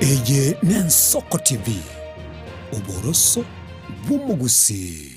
Eye n'Ensoko TV, oboroso bw'omogusii.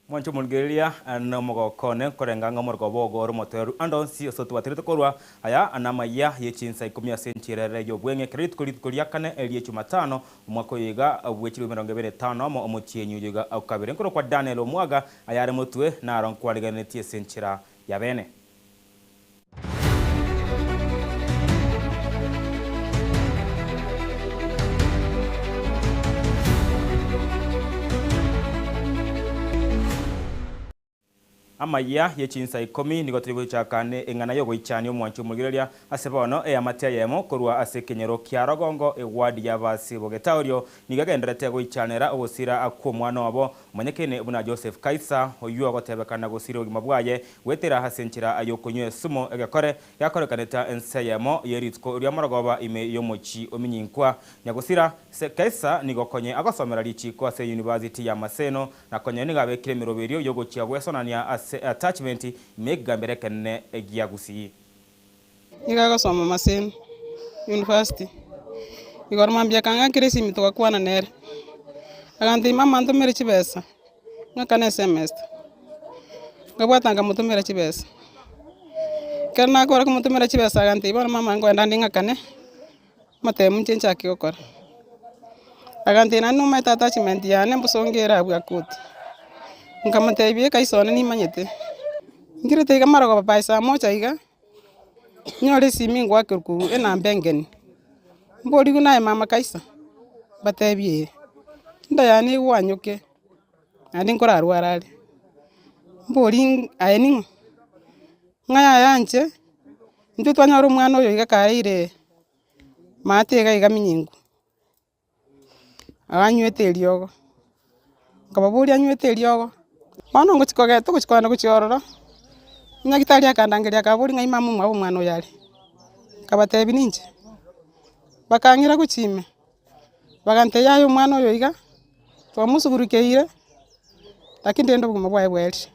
Mwanche omorigereria nomogoko one nkorenga ng'a omorwego obo ore omotoereru ande onsi ase otwaterete korwa aya namayia ye chinsa ikomi ase enchera ere y'obweng'e kera rituko rituko ria kane erie Chumatano omwaka oyo iga bwe chilifu emerongo ebere etano nomo omotienyi oyo iga o kabere nkorokwa Daniel Omwaga ayare motwe naro nkwarigereretie ase enchera ya bene. Amayia ye chinsa ikomi nigo turi gochaka ne eng'ana y'ogoichania omwanchi omorigereria ase bono eamate eyemo korwa ase ekenyoro kia Rogongo eward ya Basi Bogetaorio nigo egendererete goichanera ogosira kw'omwana obo Omanyekene buna Joseph Kaisa, oyio ogotebekana gosiria obogima bwaye goetera ase enchera y'okonywa esumo egekore giakorekanete ense eyemo ye rituko ri'omorogoba ime y'omochie ominyinkwa. Nyagosira, Kaisa nigo konye agosomera richiko ase University ya Maseno na konye nigo abekire emeroberio y'ogochia gwesonania ase attachment ime y'ekegambero ekenene gia Gusii. Nigo agosoma Maseno University. Igoro mambia akang'akera esimi togakwana nere, agantebia mama ntomere chibesa, ng'akane esemester. Nkabwata nkamotomera chibesa, ekero nakora komotomera chibesa agantebia bono mama nkoenda nde ng'akane, amatemu inche nchake gokora. Agantebia naende nomanyete attachment yane mbosongo ere abwo akoti. Nkamotebia ekaiso one nimanyete, nkirete iga marogoba by saa moja iga. Nyore esimi ngoakerwa korwa enamba engeni, mborigwe naye mama kaisa, mbatebie ee, enda yane egwanyoke, naende nkorarwara are, mbori aye ning'o? Ng'a yaya inche, intwe twanyora omwana oyo iga kareire maate iga iga minyingu. Anywete eriogo, nkababoria anywete eriogo, bono ngochi kogenda togochi kogenda gochia ororo, nyagitari akandangeria akaboria ng'ai mama omwabo omwana oyo are, nkabatebia ninche, bakang'ira gochia ime, bagantebia yaya omwana oyo iga, twamosugurukeire, lakini rende obogima bwaye bwaerire.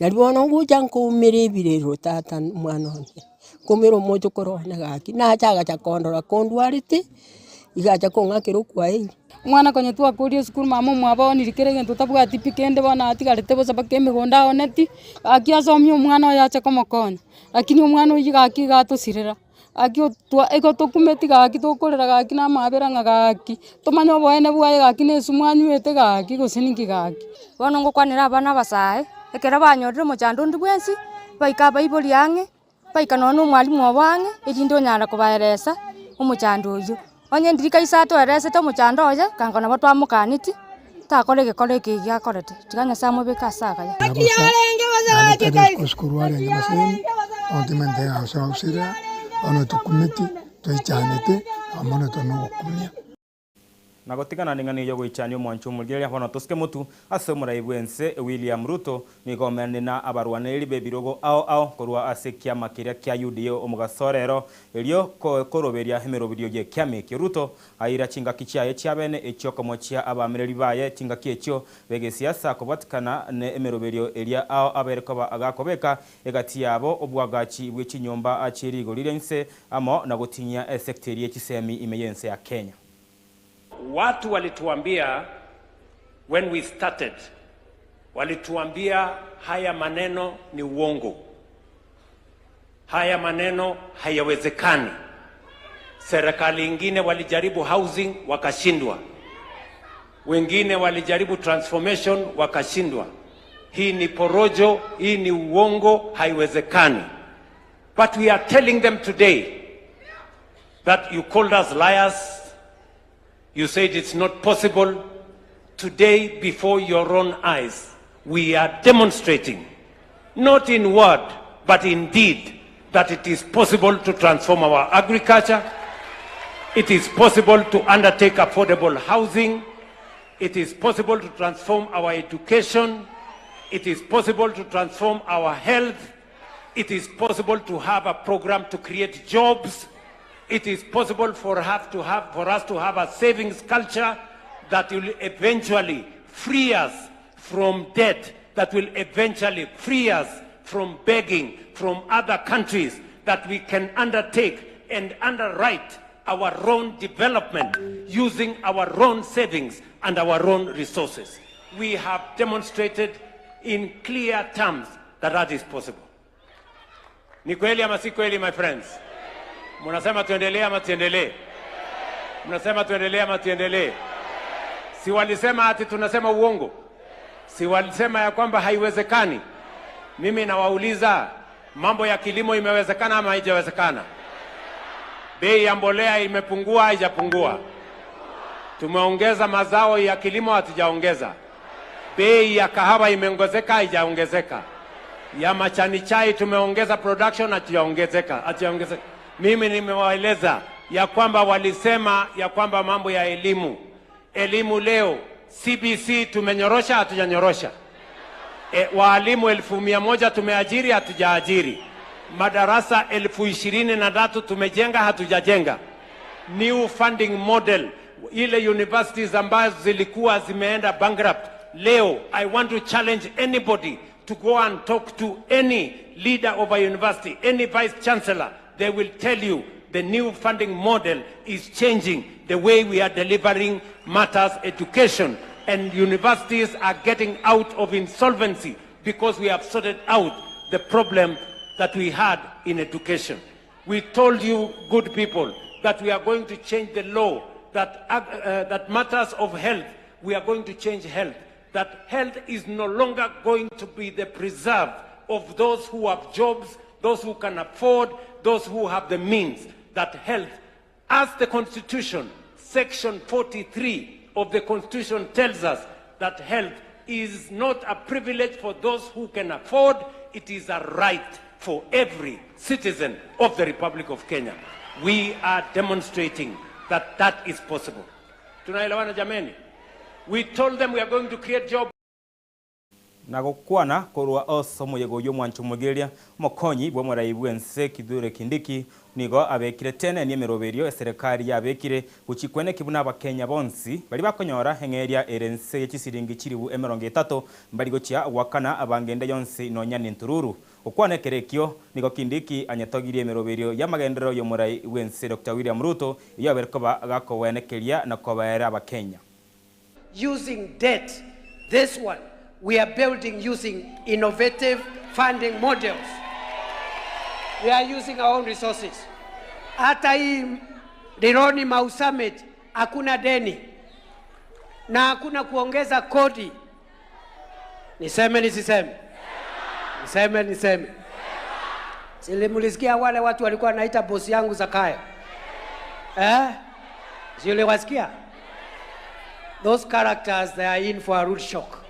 Nari bono ngocha nkoumera ebirero tata omwana one, nkoumera omochokoro one gaki, nacha agacha kondora kondwarete, iga acha kong'akera okwaeri. Omwana konya twakoria esukuru mama omwabo aonirie kera egento tabwati pi kende bono atigarete bosa mpaka emegondo aoneti, gaki asomie omwana oye ache komokonya, lakini omwana oyio gaki iga atosirera. Gaki otwa igo tokumeti gaki tokorera gaki na amabera ng'a gaki, tomanye oboene bwaye gaki na esumu anywete gaki gose ninki gaki. Bono ngokwanera abana abasae, ekero banyorire omochando onde bwensi, baike abaibori ang'e, baika nonye na omwalimu obo ang'e, erinde onyare kobaeresa omochando oyio. Onye ndiri kaisa atoeresete omochando oye, kango nabo twamokaneti, takora egekora eke egiya akorete, tiga Nyasae amobeke ase agaya. Naende tari esukuru arenge masemi, bono timanyete ng'a gose agosira, bono tokumeti, toichanete, amo na tonogokumia. Na gotigana neng'ana eyio y'ogoichania omwancho omorigereria bono tosike motu ase omorai bw'ense William Ruto nigo omenene na abarwanereri b'ebirogo ao ao korwa ase ekiama keria kia UDA omogaso rero erio koroberia emeroberio y'ekiama ekio. Ruto aira chingaki chiaye chiabene echiokomochia abaamereri baye chingaki echio b'egesiasa kobwatikana ne emeroberio eria ao abere koba agakobeka egati yabo obwagachi bwe chinyomba chie rigori ria inse amo na gotinyia esecta eria chisemi ime y'ense ya Kenya. Watu walituambia when we started, walituambia haya maneno ni uongo, haya maneno hayawezekani. Serikali ingine walijaribu housing wakashindwa, wengine walijaribu transformation wakashindwa. Hii ni porojo, hii ni uongo, haiwezekani. But we are telling them today that you called us liars, you said it's not possible. Today, before your own eyes, we are demonstrating, not in word, but in deed, that it is possible to transform our agriculture, it is possible to undertake affordable housing, it is possible to transform our education, it is possible to transform our health. It is possible to have a program to create jobs. It is possible for, have to have, for us to have a savings culture that will eventually free us from debt, that will eventually free us from begging from other countries, that we can undertake and underwrite our own development using our own savings and our own resources. We have demonstrated in clear terms that that is possible. Ni kweli ama si kweli, my friends? Mnasema tuendelee ama tuendelee? Mnasema tuendelee ama tuendelee? Si walisema ati tunasema uongo? Si walisema ya kwamba haiwezekani? Mimi nawauliza, mambo ya kilimo imewezekana ama haijawezekana? Bei ya mbolea imepungua haijapungua? Tumeongeza mazao ya kilimo, hatujaongeza? Bei ya kahawa imeongezeka haijaongezeka? Ya machani chai tumeongeza production, hatujaongezeka, hatujaongezeka. Mimi nimewaeleza ya kwamba walisema ya kwamba mambo ya elimu, elimu leo CBC tumenyorosha, hatujanyorosha? E, waalimu 100,000 tumeajiri, hatujaajiri? Madarasa 23,000 tumejenga, hatujajenga? New funding model, ile universities ambazo zilikuwa zimeenda bankrupt leo, I want to challenge anybody to go and talk to any leader of a university, any vice chancellor, they will tell you the new funding model is changing the way we are delivering matters education, and universities are getting out of insolvency because we have sorted out the problem that we had in education. We told you, good people, that we are going to change the law, that, that matters of health, we are going to change health, that health is no longer going to be the preserve of those who have jobs, those who can afford, those who have the means, that health, as the Constitution, Section 43 of the Constitution tells us that health is not a privilege for those who can afford, it is a right for every citizen of the Republic of Kenya. We are demonstrating that that is possible. Tunaelewana jameni? We told them we are going to create jobs. Na gokwana korwa ase omoyega oyio omwancho omogeria omokonyi bw'omorai bw'ense Kithure Kindiki nigo abekire teneni emeroberio eserekari yabekire gochikweneki buna abakenya bonsi bari bakonyora eng'eria ere nse ya chisiringi chiribu emerongo etato mbari gochia gwakana abangende yonsi nonya na entururu gokwana ekero ekio nigo Kindiki anyetogirie emeroberio y'amagenderero y'omorai bw'ense Dr. William Ruto iyo abere koba gakowenekeria na kobaera abakenya. Using debt. This one, we are building using innovative funding models. We are using our own resources. Hata hii Rironi Mau Summit hakuna deni na hakuna kuongeza kodi. Niseme nisiseme? Niseme niseme? Silimulisikia wale watu walikuwa wanaita bosi yangu Zakayo, eh? Si uliwasikia? Those characters, they are in for a rude shock.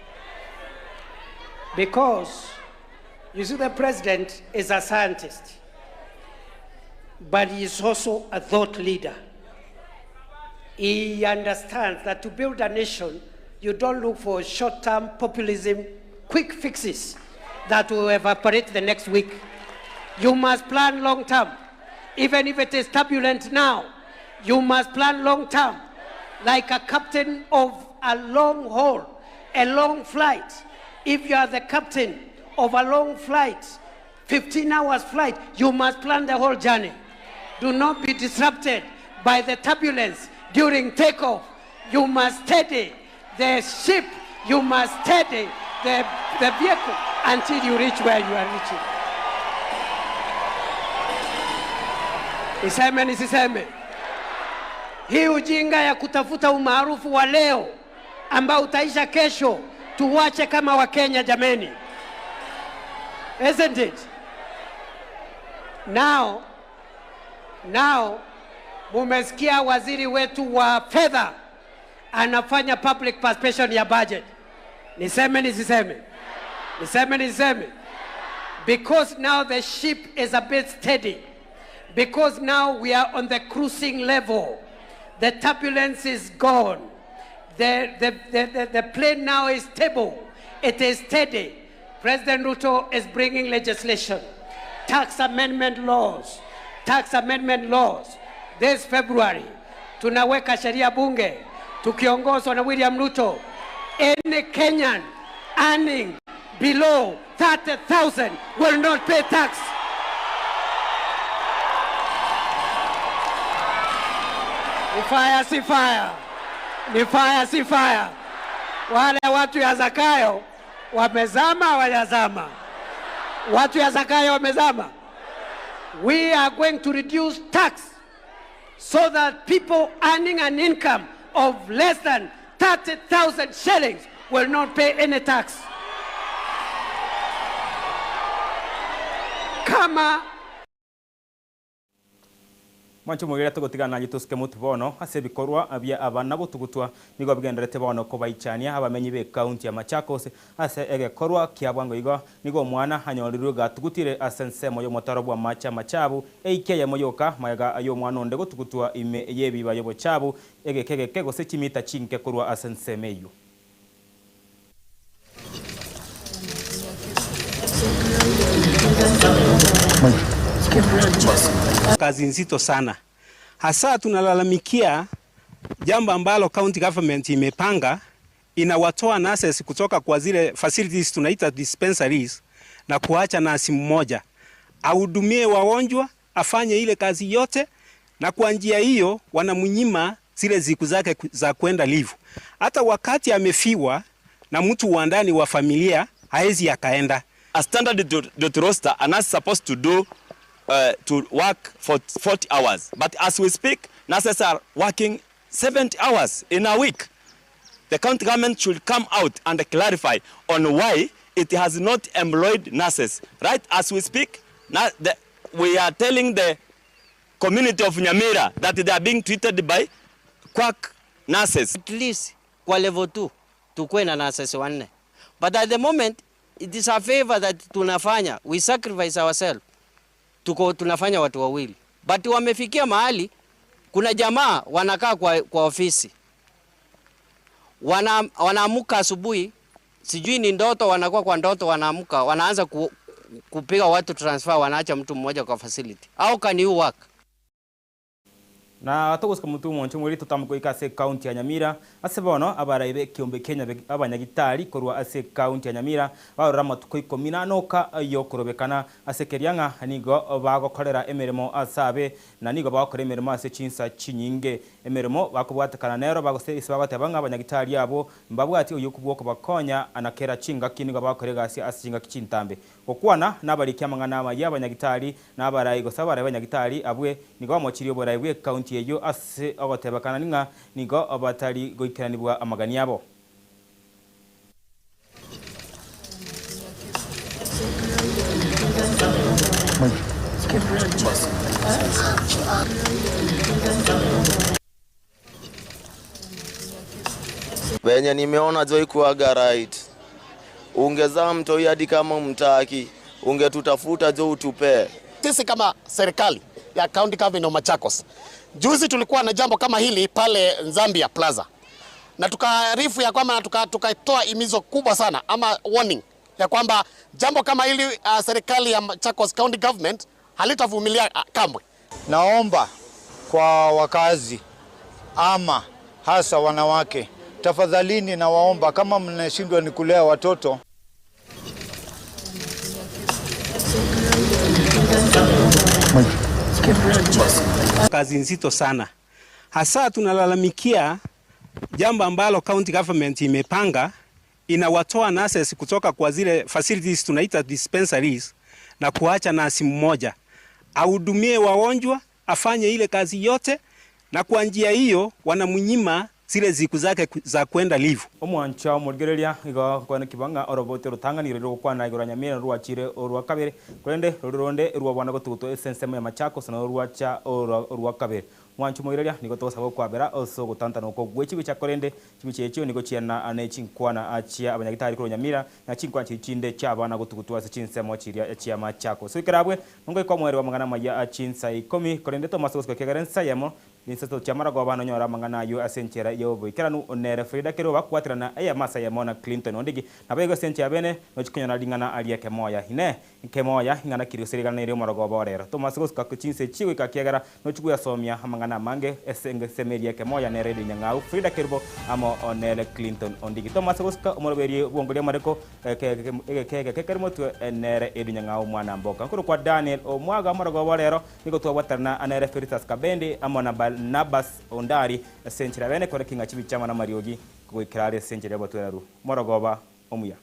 Because, you see, the president is a scientist, but he is also a thought leader. He understands that to build a nation, you don't look for short-term populism, quick fixes that will evaporate the next week. You must plan long-term. Even if it is turbulent now, you must plan long-term, like a captain of a long haul, a long flight. If you are the captain of a long flight, 15 hours flight, you must plan the whole journey. Do not be disrupted by the turbulence during takeoff. You must steady the ship, you must steady the vehicle until you reach where you are reaching. Niseme nisiseme? Hii ujinga ya kutafuta umaarufu wa leo ambao utaisha kesho, tuwache kama Wakenya jameni. Isn't it? Now, now mumesikia waziri wetu wa fedha anafanya public participation ya budget. Niseme nisiseme? Niseme nisiseme? Because now the ship is a bit steady. Because now we are on the cruising level. The turbulence is gone. The plane now is stable. It is steady. President Ruto is bringing legislation Tax amendment laws, tax amendment laws. This February tunaweka sheria bunge tukiongozwa na William Ruto. Any Kenyan earning below 30,000 will not pay tax. Ni fire si fire, ni fire si fire. Wale watu ya Zakayo wamezama, hawajazama? Watu ya Zakayo wamezama. We are going to reduce tax so that people earning an income of less than 30,000 shillings will not pay any tax. Kama Mwanche omogere togotigana naye tosike motwe bono ase ebikorwa bia abana gotugutwa nigo bigenderete bono kobaichania abamenyi be county ya Machakos ase egekorwa kia bwango igo nigo omwana anyorirwe gatugutire ase ensemo y'omotaro bw'amache amachabu eiki eyemo yoka magega y'omwana onde gotugutwa ime y'ebiba y'obochabu egeke egeke gose chimita chinke korwa ase ensemo eyio. Kazi nzito sana, hasa tunalalamikia jambo ambalo county government imepanga inawatoa nurses kutoka kwa zile facilities tunaita dispensaries na kuacha nasi mmoja ahudumie wagonjwa, afanye ile kazi yote, na kwa njia hiyo wanamnyima zile siku zake za kwenda leave. Hata wakati amefiwa na mtu wa ndani wa familia haezi akaenda. A standard duty roster, a nurse supposed to do to work for 40 hours. But as we speak, nurses are working 70 hours in a week. The county government should come out and clarify on why it has not employed nurses. Right as we speak, now we are telling the community of Nyamira that they are being treated by quack nurses. At least kwa level 2 tukue na nurses wanne. But at the moment it is a favor that tunafanya, we sacrifice ourselves. Tuko tunafanya watu wawili. But wamefikia mahali kuna jamaa wanakaa kwa ofisi. Wanaamuka asubuhi, sijui ni ndoto, wanakuwa kwa ndoto, wanaamuka, wanaanza kupiga watu transfer, wanaacha mtu mmoja kwa facility. How can you work? Na togosika mutu monche mwiri tutamukoika ase county ya Nyamira ase bono abaraibe kiombe Kenya abanyagitari korwa ase county ya Nyamira barora matuko ikumi na noka yokorobekana ase keriang'a nigo bagokorera emirimo asabe na nigo bagokora emirimo ase chinsa chinyinge emirimo bakobwatekana nero bagose ase bagoteba ng'a abanyagitari abo mbabwati oyo kubwoko bakonya anakera chingaki nigo bagokora egasi ase chingaki chintambe gokwana nabariki amang'ana amaya abanyagitari nabarai gose abarai abanyagitari abwe nigo bamochirie oborai bwe county eyo ase ogotebekana ning'a nigo batari goikeranibwa amagani abo. Venye nimeona Joy kuaga right. Ungezaa mtoi hadi kama mtaki, ungetutafuta jo utupe. Sisi kama serikali ya County Government of Machakos, juzi tulikuwa na jambo kama hili pale Zambia Plaza, na tukaarifu ya kwamba na tukatoa imizo kubwa sana ama warning ya kwamba jambo kama hili serikali ya Machakos County Government halitavumilia kamwe. Naomba kwa wakazi ama hasa wanawake, tafadhalini nawaomba, kama mnashindwa ni kulea watoto. Kazi nzito sana, hasa tunalalamikia jambo ambalo county government imepanga inawatoa nurses kutoka kwa zile facilities tunaita dispensaries na kuacha nasi mmoja ahudumie wagonjwa, afanye ile kazi yote, na kwa njia hiyo wanamnyima zile siku zake za kwenda leave. Omwancha omorigereria igo kwana kibanga orobote rutanganire rugokwana igoro Nyamira rwachire orwa kabere kurende ruronde rwabwana gotuguto esensemo ya Machakos na rwacha orwa kabere. Mwancha omorigereria nigo togosaba okwabera ase ogotantana oko gwe chibicha korende chibicha echio nigo chiana ane chinkwana achia abanyagitari korwa Nyamira na chinkwana chinde chiabana gotugutwa ase chinsemo chiria chia Machakos. So ikerabwe nongo ikomwere wa magana maya achinsa 10 korende Thomas gosika kegere nsayemo Chinsato chi'amarogoba nonyore amang'ana ayio ase enchera y'oboikeranu, nere Frida Kerubo bakobwaterana eyemo ase eyemo na Clinton Ondigi. Naboigo ase enchera bene nochia konyora ring'ana aria ekemoya. Inee! Nkemoya ing'ana ki gose rigana eri omorogoba o rero? Tomase gosuka chinsa echi goika kiagera nochia gwesomia amang'ana amange ase ensemo eria ekemoya nere rinyang'au Frida Kerubo amo nere Clinton Ondigi. Tomase gosuka omoroberio bw'ongoria amareko egeke egeke kere motwe nere erinyang'au mwana mboka. Nkorokwa Daniel Omwaga omorogoba o rero Nigo twabwaterana nere Felistus Kabendi amo na Barnabas Ondari ase enchera bene koreka ing'a chibicha amo namariogi goikera are ase enchera y'obotweraru. Morogoba omuya.